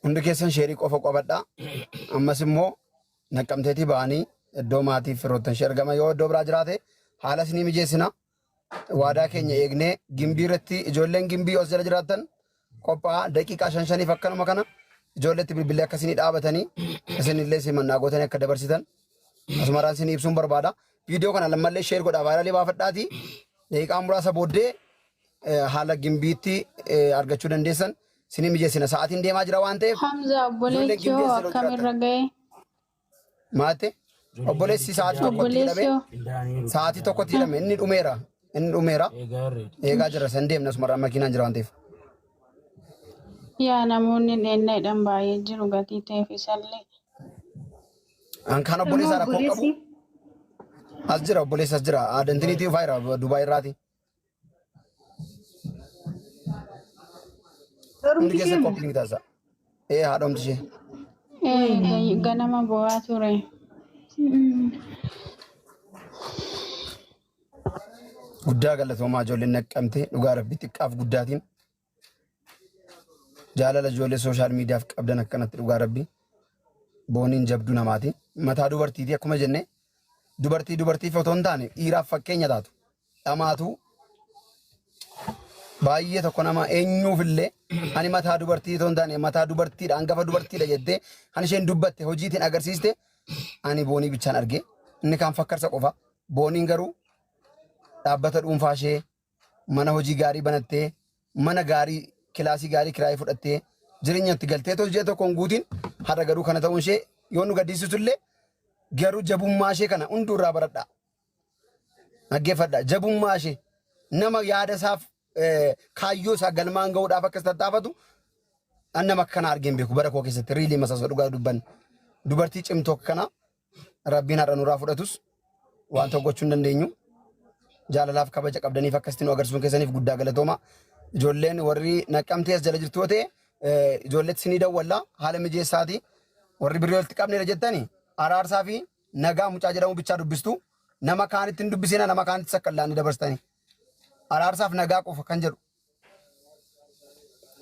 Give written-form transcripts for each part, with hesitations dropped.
Hundi keessan sheerii qofa qabadhaa. Ammas immoo naqqamteetii ba'anii iddoo maatii firoottan ishee argama yoo iddoo biraa jiraate haala isinii mijeessina. Waadaa keenya eegnee gimbii irratti ijoolleen gimbii os jala jiraattan qophaa'aa daqiiqaa shan shaniif akkanuma kana ijoolleetti bilbilee akka isinii dhaabatanii isinillee simannaa gootanii akka dabarsitan asumarraan isinii ibsuun barbaada. Viidiyoo kana lammallee sheer godhaa vaayiraalii baafadhaatii daqiiqaa muraasa booddee haala gimbiitti argachuu dandeessan isinii mijeessina. Sa'aatiin deemaa jira waan ta'eef Hamza ijoolleen obboleessi gimbii hoo as jala akkamirra jiraattan. ga'e? Maatte obboleessi sa'aatii tokkotti Obboleessi hidhame hoo? sa'aatii tokkotti hidhame inni dhumeera inni dhumeera eegaa jira san deemna asumarraa makiinaan jira waan ta'eef. Yaa namoonni dheennaa baay'ee jiru gatii ta'eef isallee. An kan Amma obboleessaa rakkoo hin qabu obboleessi as jira obboleessi as jira adantiniitii dhufaa jira Dubaay irraati. Hundi barumsi keessa ishee moo? koppii taasisa. Ee haadhomti ishee. Ee ganama bo'aa ture. Guddaa galatoomaa ijoolleen naqqamte dhugaa rabbi xiqqaaf guddaatiin jaalala ijoollee sooshaal miidiyaaf qabdan akkanatti dhugaa rabbi booniin jabduu namaati. Mataa dubartiiti akkuma jenne dubartii dubartiif otoo hin taane dhiiraaf fakkeenya taatu. Dhamaatu baay'ee tokko nama eenyuufillee ani mataa dubartii otoo hin taane mataa dubartiidha hangafa dubartiidha jettee kan isheen dubbatte hojiitiin agarsiiste ani boonii bichaan arge inni kaan fakkarsa qofa booniin garuu dhaabbata dhuunfaa ishee mana hojii gaarii banattee mana gaarii kilaasii gaarii kiraayii fudhattee jireenyatti galtee tol ji'a tokko hin guutin har'a garuu kana ta'uun ishee yoo nu gaddisiisu illee garuu jabummaa ishee kana hunduu irraa baradhaa. Dhaggeeffadha. Jabummaa ishee nama yaada isaaf kaayyoo isaa galmaan ga'uudhaaf akkas tattaafatu an nama akkana argee hin beeku bara koo keessatti riilii masaasa dhugaa dubbanne. Dubartii cimtuu akkana rabbiin har'a nurraa fudhatus waan tokko gochuu hin dandeenyu. Jaalalaaf kabaja qabdaniif akkasitti nu agarsiisuun keessaniif guddaa galatooma. Ijoolleen warri naqqamtee as jala jirtu yoo ta'e ijoolleetti isinii dawwalla haala mijeessaati. Warri birrii walitti qabneera jettani araarsaa fi nagaa mucaa jedhamu bichaa dubbistu nama kaanitti hin dubbisina nama kaanitti sakkallaanii dabarsitanii. Araarsaaf nagaa qofa kan jedhu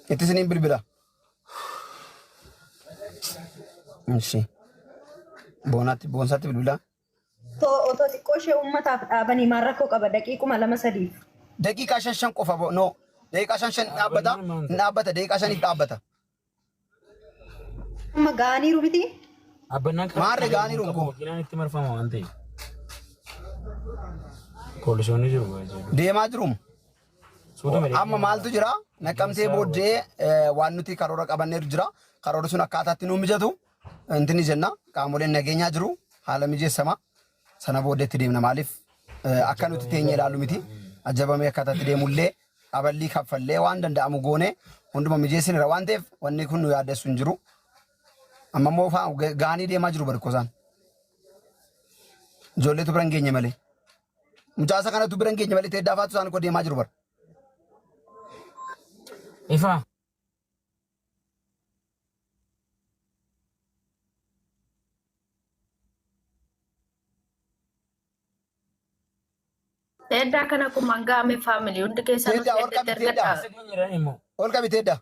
itti isiniin bilbila. Ishi. Boonaatti boonsaatti bilbila. Otoo xiqqoo ishee uummataaf dhaabanii maal rakkoo qaba daqiiquma lama sadiif. Daqiiqaa shan shan qofa bo no. Daqiiqaa shan shan dhaabbata. Hin dhaabbata daqiiqaa shaniif dhaabbata. Amma ga'aniiru miti. Dhaabbannaan karaa Maarre ga'aniiru qabu koo. makiinaan itti marfama waan ta'eef. Poolisoonni jiru baay'ee. Deemaa jiru. Suuta malee. Amma maaltu jira? Naqqamtee booddee waan nuti karoora qabanneetu jira. Karoorri sun akkaataatti nuu mijatu intini jenna. Qaamoleen nageenyaa jiru haala mijeessama. Sana booddeetti deemna maaliif akka nuti teenye ilaallu miti. Ajjabamee akkaataatti deemullee aballii kaffallee waan danda'amu goone hunduma mijeessinira waan ta'eef wanni kun nu yaaddessu hin jiru. Amma immoo gaanii deemaa jiru barkosaan. Ijoolleetu bira hin geenye malee. Mucaasa kanatu bira hin geenye malee teeddaa faatu isaan koo deemaa jiru bara. Ifaa. Teeddaa kana akkuma gaame faamilii hundi keessanuu Teeddaa ol teeddatti qabi teeddaa. ergadhaa. Eessa geenye immoo? Ol qabi teeddaa.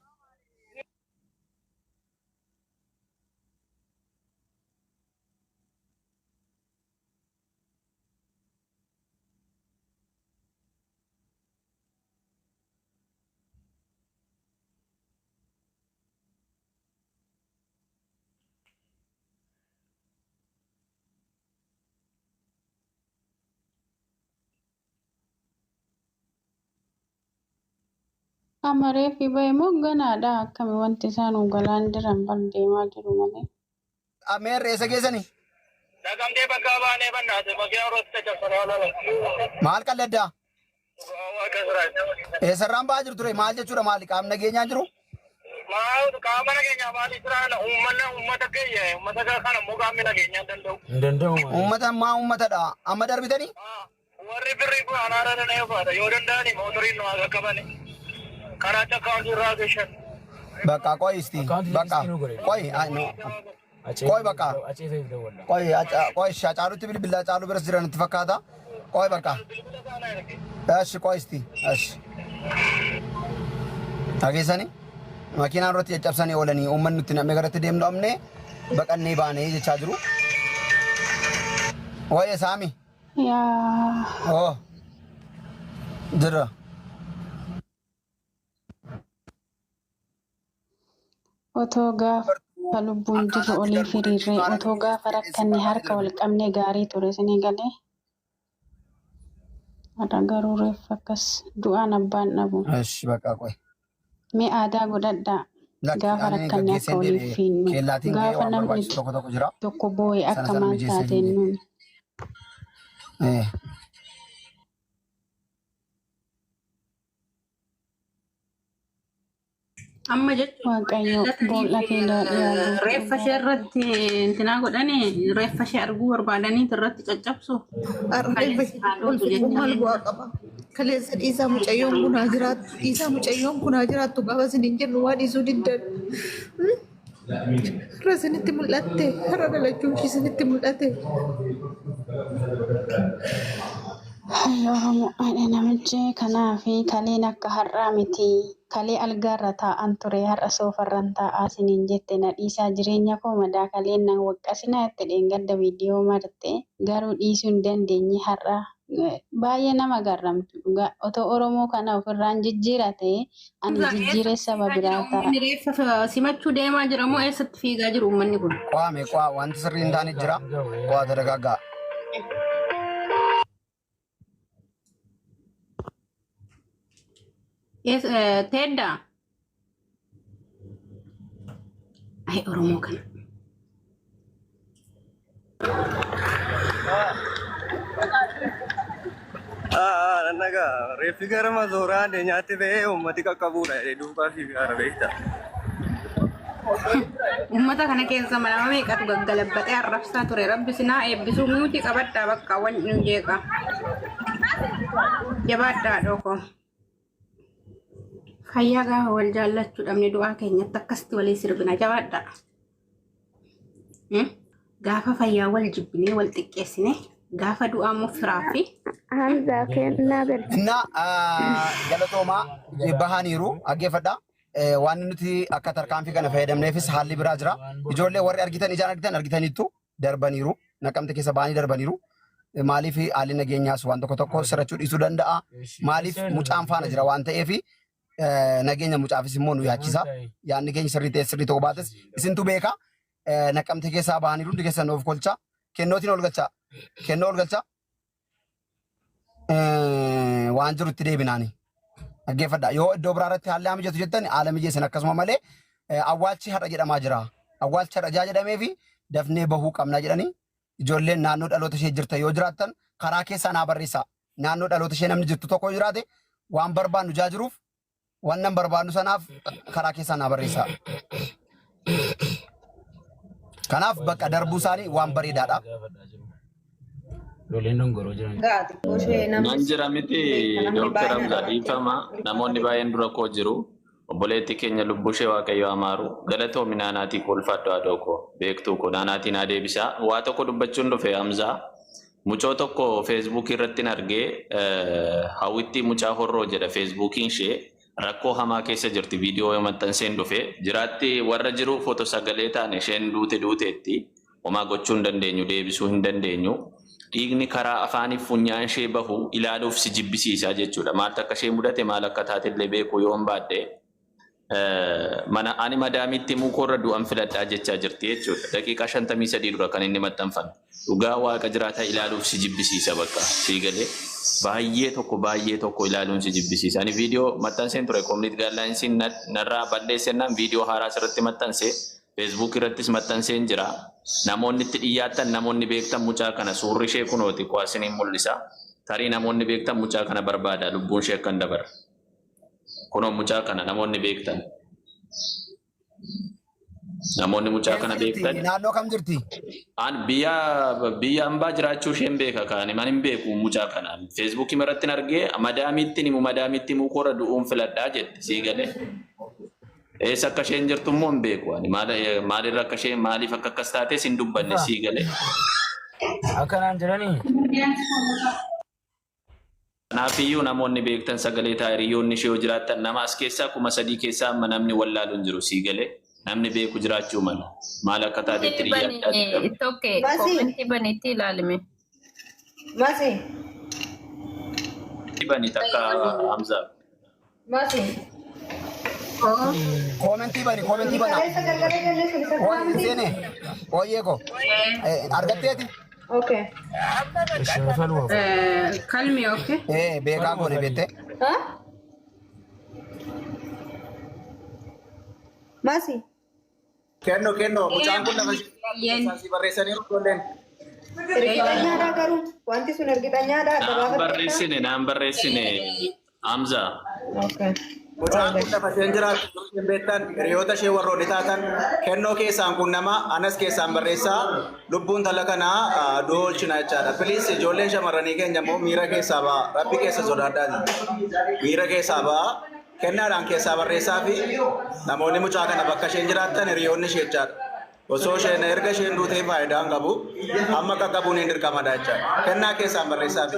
Amma reeffi ba'e moo ganaadha akkami wanti isaan galaan diran bar deemaa jiru malee. Meerre eessa geessanii? Naqamtee bakka baanee bannaate makiinaa irratti caccabsanii olalan. Maal qalladdaa? Waaqa Israa'el. Eessarraan ba'aa jirtu ture maal jechuudha maali qaamni nageenyaa jiru? Maal qaama nageenyaa maal Israa'el uummanna uummata keenya uummata kana immoo qaamni nageenyaa hin danda'u. Hin danda'u maali? Uummata ammaa uummatadha. Amma darbitanii? Warri birrii kun anaara danda'e faadha yoo danda'ani mootoriin nu haa qaqqabani. Karaa akkaawuntii irraa geessan. Bakka qoy isti. Akkaawuntii Bakka isti nu godhe. qoy ay no. Qoy bakka. Acee fe'if dawwalla. Qoy qoy Caalutti bilbila Caalu biras jiran itti fakkaata. Qoy bakka. Eshi qoy isti. Eshi. Dhageessanii? Makiinaa irratti caccabsanii oolanii uummanni nutti nam'ee garatti deemnu dhabne baqannee baanee jechaa jiru. Waa'ee saami. Yaa Oo. Jira. Otoo gaafa lubbuun jirru Akkaataatti olii darbuu firiirree dandeessu haala otoo gaafa mijeessuu rakkanne dandeessu harka wal qabne gaarii ture isinii galee. Har'a garuu reeffa akkas du'aan abbaan dhabu. Esh bakka qoy. Mee aadaa godhadhaa. Lakki Gaafa ani rakkanne akka gaggeesseen waliif deebi'e. fiinnu. Keellaatiin ga'ee Gaafa waan namni barbaachisu tokko tokko jira. tokko boo'e Sana akka sana maal mijeessee taateen deebi'e. nuuni. Eh. Amma jechuun Waaqayyo boolla kee daadhii haa guutu reeffa dhugaa ishee rabbi. irratti intinaa godhanii reeffa ishee arguu barbaadanii irratti caccabsu Reeffa kaleessa ishee haa ol duutu fixuun jecha. maal bu'aa qaba? Kaleessa dhiisaa mucayyoon kun haa jiraattu, dhiisaa mucayyoon kun haa jiraattu gaafa isiniin jennu waan dhiisuu diddan. Har'a isinitti mul'atte, har'a dhalachuun ishee isinitti mul'ate. Hayyo Oromoo haadha namichi kanaafi kaleen akka har'aa miti. Kalee algaarra taa'an ture har'a soofarran taa'aa isiniin jette na dhiisaa jireenya koo madaa kaleen nan waqqasinaa jette dheengadda viidiyoo marte garuu dhiisuu hin dandeenye har'a baay'ee nama garramtu dhugaa otoo Oromoo kana ofirraan jijjiira ta'e ani Eessatti jijjiiree saba fiigaa jira biraa ta'a. uummanni reeffa simachuu deemaa jira moo eessatti fiigaa jiru uummanni kun? Qo'ame qo'a wanti sirrii hin taane jira. Qo'a tadagaggaa. Teeddaa? Ay Oromoo kana. Nagaa reeffi gara mazooraa nyaatti ba'ee uummati qaqqabuudha jedhee duukaa fi gaara beekta. Uummata kana keessa nama meeqatu gaggalabbatee arrabsaa ture. Rabbi sinaa eebbisuu miutii qabadhaa bakka waan nu jeeqa. Jabaadhaa dhoko. Fayyaa gaafa wal jaallachuu dhabne du'aa keenyatti akkasitti walii sirbina jabaadhaa. Gaafa fayyaa wal jibbinee wal xiqqeessine gaafa du'aa immoo firaa fi Hamzaa kennaa galche. Inna galatoomaa bahaniiru dhaggeeffadha. Waan nuti akka tarkaanfii kana fayyadamneefis haalli biraa jira. Ijoollee warri argitan ijaan argitan argitaniittu darbaniiru. Naqamte keessa bahanii darbaniiru. Maaliif haalli nageenyaas waan tokko tokko sirrachuu dhiisuu danda'a. Maaliif mucaan faana jira waan ta'eef nageenya mucaafis immoo nu yaachisa. Yaadni keenya sirrii ta'e sirrii ta'uu baates isintu beeka. Naqamte keessaa bahaniiru hundi keessan of kolcha. Kennootiin ol galcha. Kennoo ol galcha. Waan jiru itti deebinaani. Dhaggeeffadha. Yoo iddoo biraa irratti haalli haa mijatu jettan haala mijeessan akkasuma malee awwaalchi har'a jedhamaa jira. Awwaalchi har'a jaa jedhamee fi dafnee bahuu qabna jedhanii ijoolleen naannoo dhaloota ishee jirtan yoo jiraattan karaa keessaa naa barreessaa. Naannoo dhaloota ishee namni jirtu tokko yoo jiraate waan barbaannu jaa jiruuf waan nan barbaannu sanaaf karaa keessaa naa barreessaa. Kanaaf bakka darbuu isaanii waan bareedaadha. Ijoolleen dongoroo jiran. Gaa xiqqoo ishee Nan namni jira miti namni Dooktar baay'een Hamzaa irratti dhiifama. Namoonni baay'een dura koo jiru. Obboleetti keenya lubbuu ishee Waaqayyo amaaru. Galatoomi naanaatii koo ulfaadhu haadhoo koo beektuu koo naanaatii naa deebisaa. Waa tokko dubbachuun dhufe Hamzaa. Mucoo tokko feesbuukii irratti argee hawwitti mucaa horroo jedha feesbuukiin ishee rakkoo hamaa keessa jirti viidiyoo yoo maxxanseen dhufe jiraatti warra jiru foto sagalee taane isheen duute duuteetti homaa gochuu hin dandeenyu deebisuu hin dandeenyu. Dhiigni karaa afaaniif funyaan ishee bahu ilaaluuf si jibbisiisa jechuudha. Maaltu akka ishee mudate maal akka taate illee beekuu yoo hin baadde mana ani madaamitti himuu koorra du'an filadhaa jechaa jirti jechuudha. Daqiiqaa 53 dura kan inni maxxanfame. Dhugaa waaqa jiraataa ilaaluuf si jibbisiisa bakka sii galee baay'ee tokko ilaaluun si jibbisiisa. Ani viidiyoo maxxanseen ture community guidelinesiin narraa balleessennaan viidiyoo haaraa asirratti maxxanse Facebook irrattis maxxanseen jira. Namoonni itti dhiyaatan namoonni beektan mucaa kana suurri ishee kunooti kuwaasiniin mul'isa. Tarii namoonni beektan mucaa kana barbaada lubbuun ishee akka hin dabarre. Kunoo mucaa kana namoonni beektan. Namoonni mucaa kana Eessa jirti? beektan. Naannoo kam jirti? An biyya biyya ambaa jiraachuu isheen beeka kaani man hin beeku mucaa kana. Feesbuukii irratti argee madaamitti himu madaamitti himuu koorra du'uun filadhaa jette sii galee. Eessa akka isheen jirtu immoo hin beeku ani maalirra akka isheen maaliif akka akkas taates hin dubbanne Ifaa sii galee. akkanaan jedhanii Kanaafiyyuu namoonni beektan sagalee ta'a hiriyoonni ishee yoo jiraattan nama as keessaa 3000 keessaa amma namni wallaalu hin jiru sii galee namni beeku jiraachuu mala. Maal akka taatetti Bani hiriyaadhaa tokke Masi. koomentii banitti ilaalime. Masi. Bani takka Hamzaa. Masi. Koomentii bani, koomentii bana. Kaleessa galgala jallee sun isa Ooyee miti. seene. Ooyee ko. Argatteeti? Okay. Kalmi okay. Beekaa goone beektee. Ha? Masi. Kenno kenno mucaan kun lafa ishee barreessaniiru ijoolleen. Ergixanyaadha garuu wanti sun ergixanyaadha adda Naan baafatte. barreessine naan barreessine Hamzaa. Okay. Mucaan kun lafa isheen jiraattu yoo isheen beektan hiriyoota ishee warroonni taatan kennoo keessaan kun nama anas keessaan barreessaa lubbuun tala kanaa doolchina jechaadha. Please ijoolleen shamarranii keenya immoo miira keessaa ba'a. Rabbi keessa sodaadhaati. Miira keessaa ba'a. Kennaadhaan keessaa barreessaa fi namoonni mucaa kana bakka isheen jiraattan hiriyoonni ishee jechaadha. Osoo isheen erga isheen duutee faayidaa hin qabu amma qaqqabuun hin dirqamadha jechaadha. Kennaa keessaan barreessaa fi.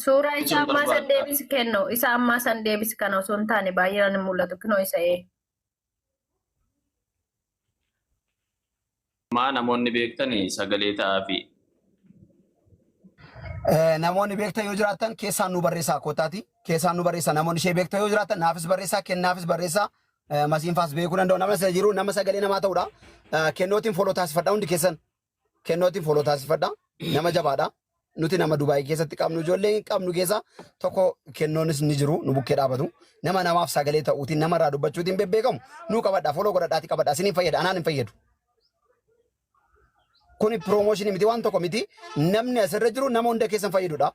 Suuraa isa ammaa san deebisi kennu isa ammaa san deebisi kana osoo hin taane baay'inaan hin mul'atu kinoo isa ee. Maa namoonni beektan sagalee ta'aafi. Namoonni beektan yoo jiraattan keessaan nu barreessaa kootaati. Keessaan nu barreessaa namoonni ishee beektan yoo jiraattan naafis barreessaa kennaafis barreessaa masiinfaas beekuu danda'u. Nama sana jiru nama sagalee namaa ta'udha. Kennootiin follow taasifadha hundi keessan. Kennootiin follow taasifadha. Nama jabaadha. Nuti nama Dubaayii keessatti qabnu ijoollee qabnu keessa tokko kennoonis ni jiru nu bukkee dhaabatu. Nama namaaf sagalee ta'uutiin nama irraa dubbachuutiin bebbeekamu nu qabadha follow godhadhaati qabadha isiniin fayyada anaan hin fayyadu. Kuni promotion miti waan tokko miti. Namni asirra jiru nama hunda keessan fayyadudha.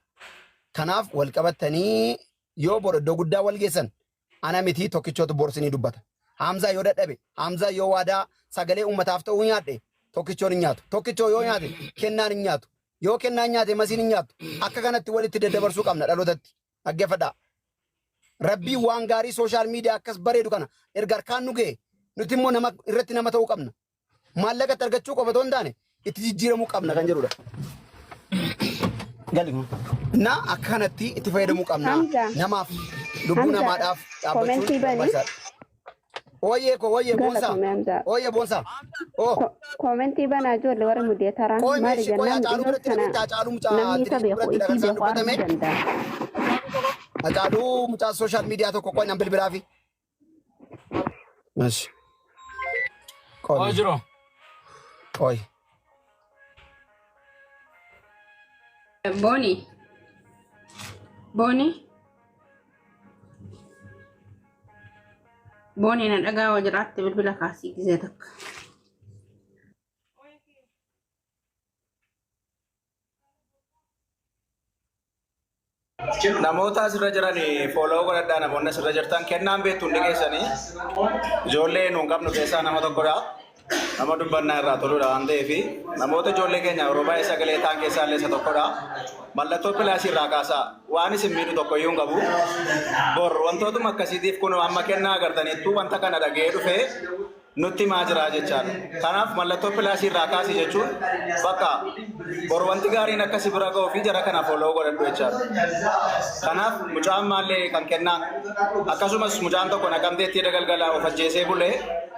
Kanaaf wal qabattanii yoo bor iddoo guddaa wal geessan ana miti tokkichootu borsinii dubbata. Hamzaa yoo dadhabe, Hamzaa yoo waadaa sagalee uummataaf ta'uu nyaadhe tokkichoon hin nyaatu. Tokkichoo yoo nyaate kennaan hin nyaatu. Yoo kennaan nyaate masiin hin nyaatu. Akka kanatti walitti daddabarsuu qabna dhalootatti. Dhaggeeffadhaa. Rabbiin waan gaarii social media akkas bareedu kana erga harkaan nu ga'e nuti immoo nama irratti nama ta'uu qabna. Maallaqa itti argachuu qofa otoo hin taane itti jijjiiramuu qabna kan jedhudha. Gali. Na akka kanatti itti fayyadamuu qabna. Hamza. Namaaf lubbuu Hamza. namaadhaaf dhaabbachuun Komentii bani. barbaachisaadha. Ooyyee ko ooyyee boonsaa. Galatoomi Hamza. Ooyyee boonsaa. Oo. Komentii banaa ijoollee warra mudeetaraa Qoy maali meeshii qoy jennaan Hacaaluu mucayyoo biratti kana dhageette Hacaaluu mucaa namni isa atileetii beeku biratti isii kan isaan beeku arguu dubbatame. danda'a. Hacaaluu mucaa social media tokko qoy nan bilbilaafi. Eshi. Qoy Qoy. jiru. Qoy. Booni. Booni. Booni na dhagaa yoo jiraatte bilbila kaasii gisee takka. Namoota asirra jiran follow godhadhaa namoonni asirra jirtan kennaan beektu hundi keessanii ijoollee nuun qabnu keessaa nama tokkodha. Nama dubbannaa irraa toludha waan ta'eef namoota ijoollee keenya yeroo baay'ee sagalee ta'an keessaa illee isa tokkodha. Mallattoo plusii irraa kaasaa waan isin miidhu tokko iyyuu hin qabu. Bor wantootuma akkasiitiif kun amma kennaa agartaniittu wanta kana dhaga'ee dhufee nutti himaa jira jechaadha. Kanaaf mallattoo plusii irraa kaasi jechuun bakka bor wanti gaariin akkasi bira ga'uu fi jara kana follow godhadhu jechaadha. Kanaaf mucaan maallee kan kennaa akkasumas mucaan tokko naqamteetti hidha galgalaa of ajjeesee bulee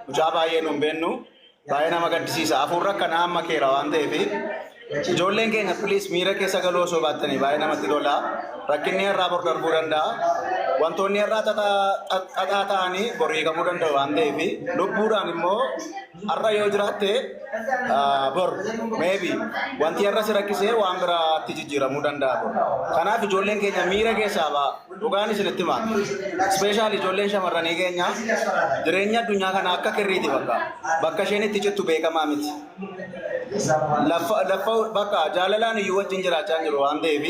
mucaa baay'ee nuun beennu baay'ee nama gaddisiisa. Hafuurri akkanaa amma keera waan ta'eef ijoolleen keenya please miira keessa galuu osoo baattanii baay'ee namatti tola. Rakkinni irraa bor darbuu danda'a. Wantoonni irraa xaxaa ta'anii bor hiikamuu danda'u waan ta'eef lubbuudhaan immoo har'a yoo jiraatte bor maybe wanti har'a si rakkisee waan biraatti jijjiiramuu danda'a bor. Kanaaf ijoolleen keenya miira keessaa ba'a. Dhugaan isinitti hima. Special ijoolleen shamarranii keenya jireenya addunyaa kana akka kirriiti bakka. Bakka isheen itti cittu beekamaa miti. Lafa lafa bakka jaalalaan iyyuu wajjin jiraachaa hin jiru waan ta'eef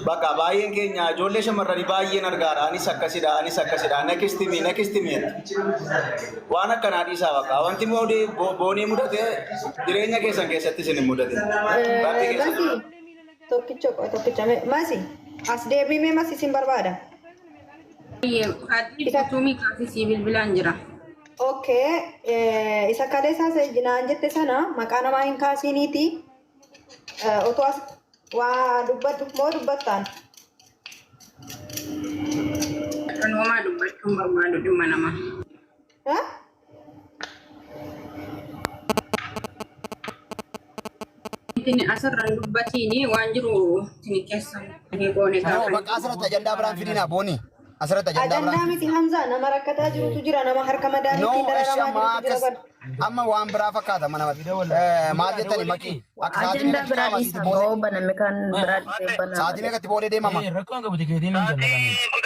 bakka baay'een keenya ijoollee shamarranii baay'een argaadha. Anis akkasidha anis akkasidha next me next me jetti. Waan akkanaa dhiisaa bakka wanti boonii mudate jireenya keessan keessatti isin hin mudate. Rabbi keessa Masi tokkicha tokkicha masi as deebimee masi isin barbaada. Ati kutumii kaasisii bilbilaan jira. Okay, isa kaleessaa naan jette sana maqaa namaa hin kaasiniiti. Otoo as waa dubbadhu moo dubbattaan? Kan homaa dubbachuun barbaadu dhimma namaa. Isin asirraan dubbatiin waan jiru isin keessa goone No, gaafa. bakka asirratti ajandaa biraan fidinaa booni. Asirratti ajandaa biraan Ajandaa miti Hamzaa, nama rakkataa jirutu jira, nama harka No, madaaliitiin eshi dararamaa amma jirutu jira akkas bara. amma waan biraa fakkaata mana maal jettani maqii akka sa'aatii Ajandaa meeqatti biraa qaama dhiisaa boolee ba'oo baname kan biraa dhufee banaa sa'aatii malee. meeqatti boolee deemama. Rakkoon qabu tikeetiin hin jallatamu.